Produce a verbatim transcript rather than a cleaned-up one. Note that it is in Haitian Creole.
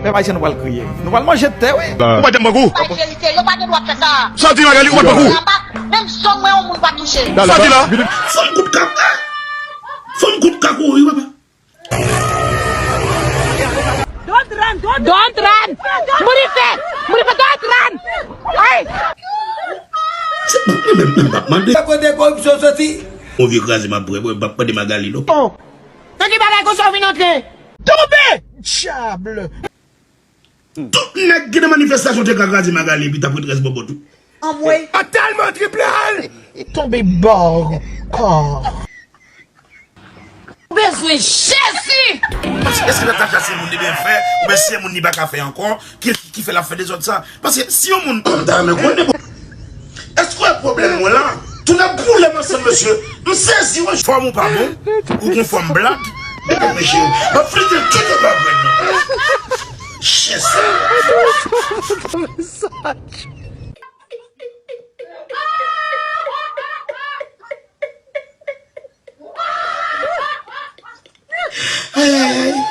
Pèp ayisyen, nou pral kriye. Nou pral manje tè, wi. Ou pa janm pran kou. Bay verite, yo pa gen dwa fè sa. Sa w di, Magali, ou pa pran kou. Menm zong mwen, yon moun pa touche. Sa w di la? Fòm kout kaka. Fòm kout kaka, wi, papa. Don't run, don't run. Monife, Monife, don't run. Ay. Se pa mwen menm, menm pa mande. Kote koripsyon soti? Yon vye kraze m ap bwè, bwè, m p ap mande Magali, non. Nan ki bagay konsa w vin antre? Tonbe! Dyab! Tout nèg ki nan manifestasyon te ka kraze Magali epi t ap ret rès bòbòt ou. Anmwey. Atalman triple L! Tonbe bò kò. Ou bezwen Jezi! Paske èske Natacha se moun li byen fè, oubyen se moun li pa ka fè ankò, ki, ki fè l ap fè dezòd sa? Paske si yon moun. M ta renmen konnen. Èske w wè pwoblèm mwen la? Tou n ap boule m ansanm, mesye. M sezi, wi. Fòm ou pa bon, ou gon fòm blag. Mesye, m ap flite tout anba brèd nou. Chen sa. Ay, ay, ay.